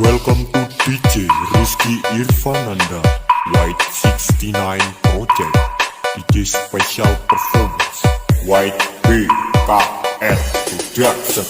Welcome to DJ Rizky Irfananda, White 69 Project, DJ Special Performance, White BKR Production.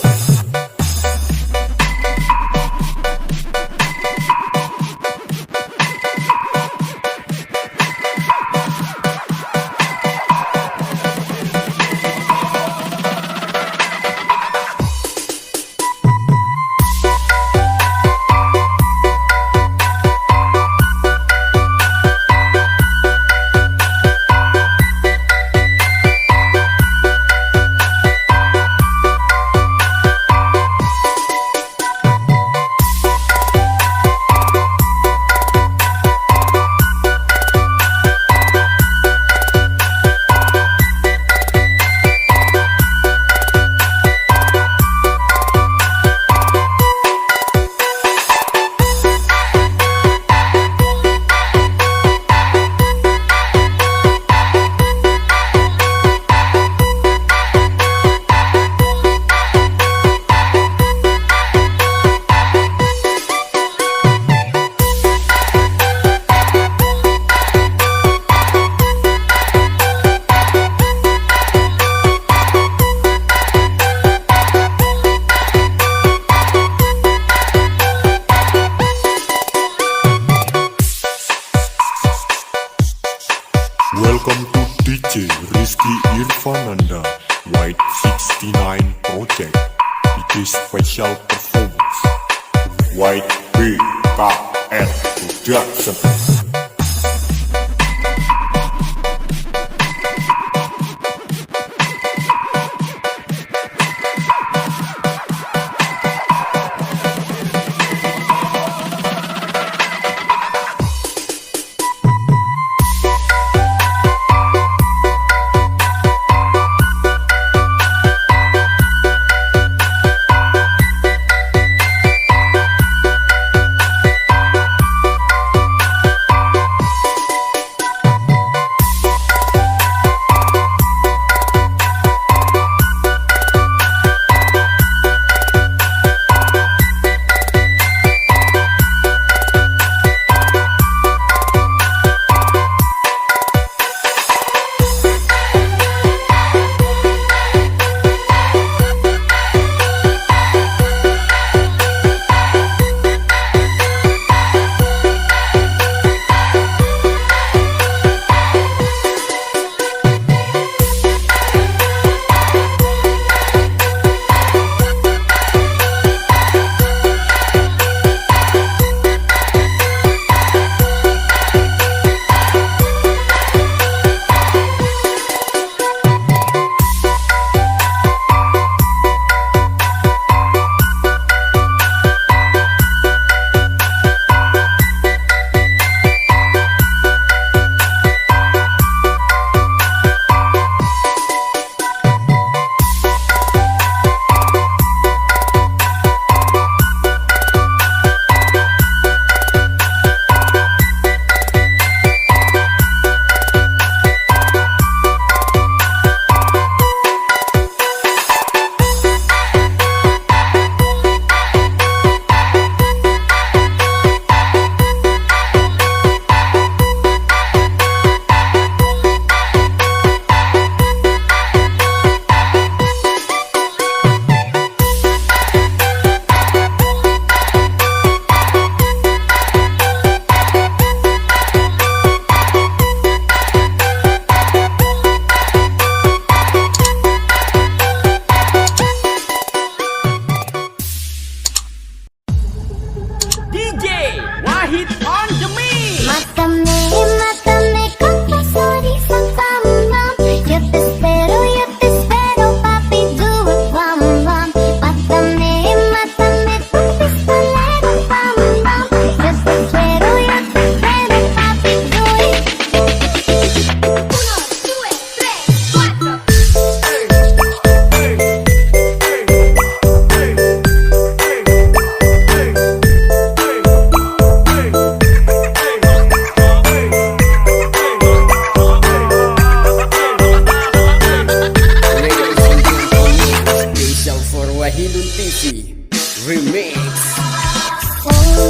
Welcome to DJ Rizky Irfananda, White 69 Project, DJ Special Performance, White BKR Production. DJ Wahid on the mix. Mátame, mátame con tu sonrisa bam bam. Yo te espero, papi, do it bam bam. Mátame, mátame con pistolero bam bam. Yo te espero, papi, do it. 1, 2, 3, 4. Special for Wahidun TV Remix. Oh.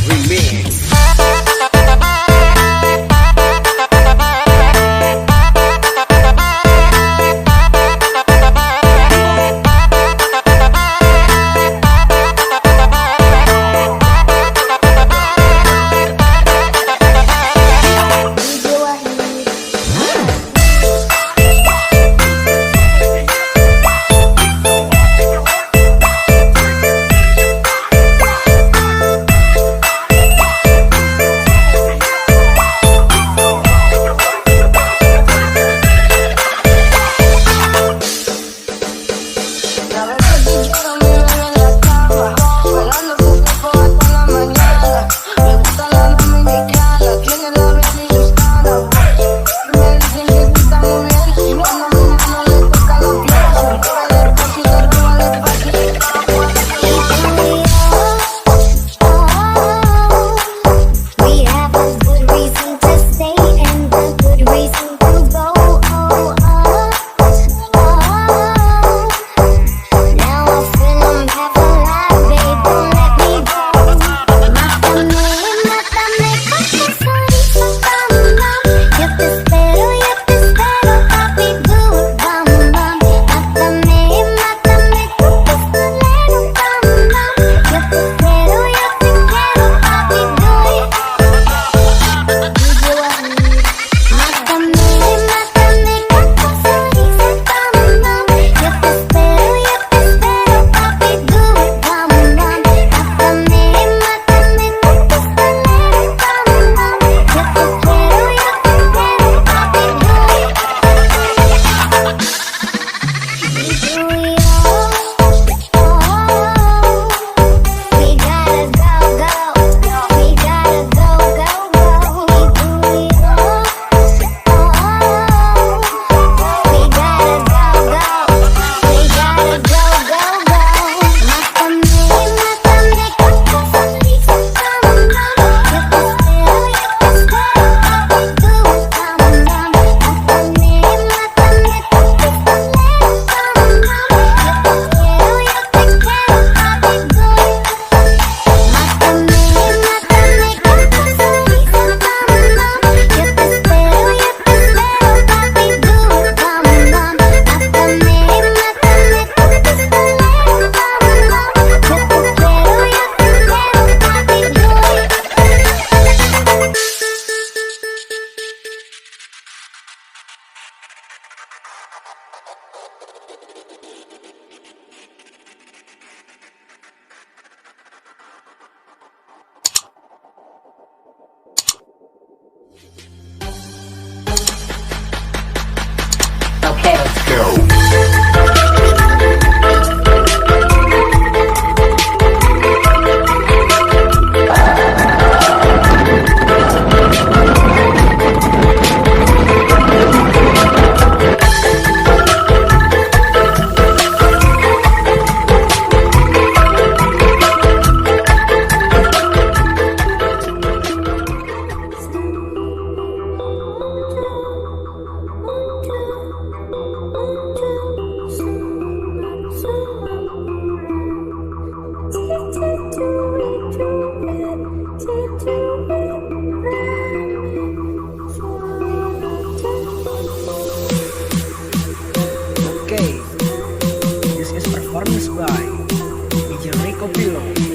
Remix. DJ Wahid. A veces te quiero mirar en la cama, bailando tu cuerpo hasta la mañana. Me gusta la dominicana, tiene la piel ilustrada. Me dicen que tú estás muy bien, cuando mi mano le toca la piel. Se mueve despacito, roba despacito. We have a good reason to stay and a good reason to go. Oh, oh, oh. Now I feel I'm half alive, babe. Don't let me go. Mátame, mátame con tu sonrisa bam bam. Yo te espero, papi, do it bam bam. Mátame, mátame con tu pistolero bam bam. Yo te quiero, papi, do it. DJ Wahid. Mátame, mátame con tu sonrisa bam bam. Yo te espero, papi, do it bam bam. Mátame, mátame con tu pistolero bam bam. Yo te quiero, papi, do it. We do it all, oh. We gotta go, go. We gotta go, go, go. We do it all, oh. We gotta go, go. We gotta go, go, go. Mátame, mátame con tu sonrisa bam bam. Yo te espero, papi, do it bam bam. Mátame, mátame con tu pistolero bam bam. Yo te quiero, papi, do it. Mátame, mátame con tu sonrisa bam bam. Yo te espero, papi, do it bam bam. Mátame, mátame con tu pistolero bam bam. Yo te quiero, papi, do it. Okay, let's go. Okay, this is performance by DJ Rico Pillow.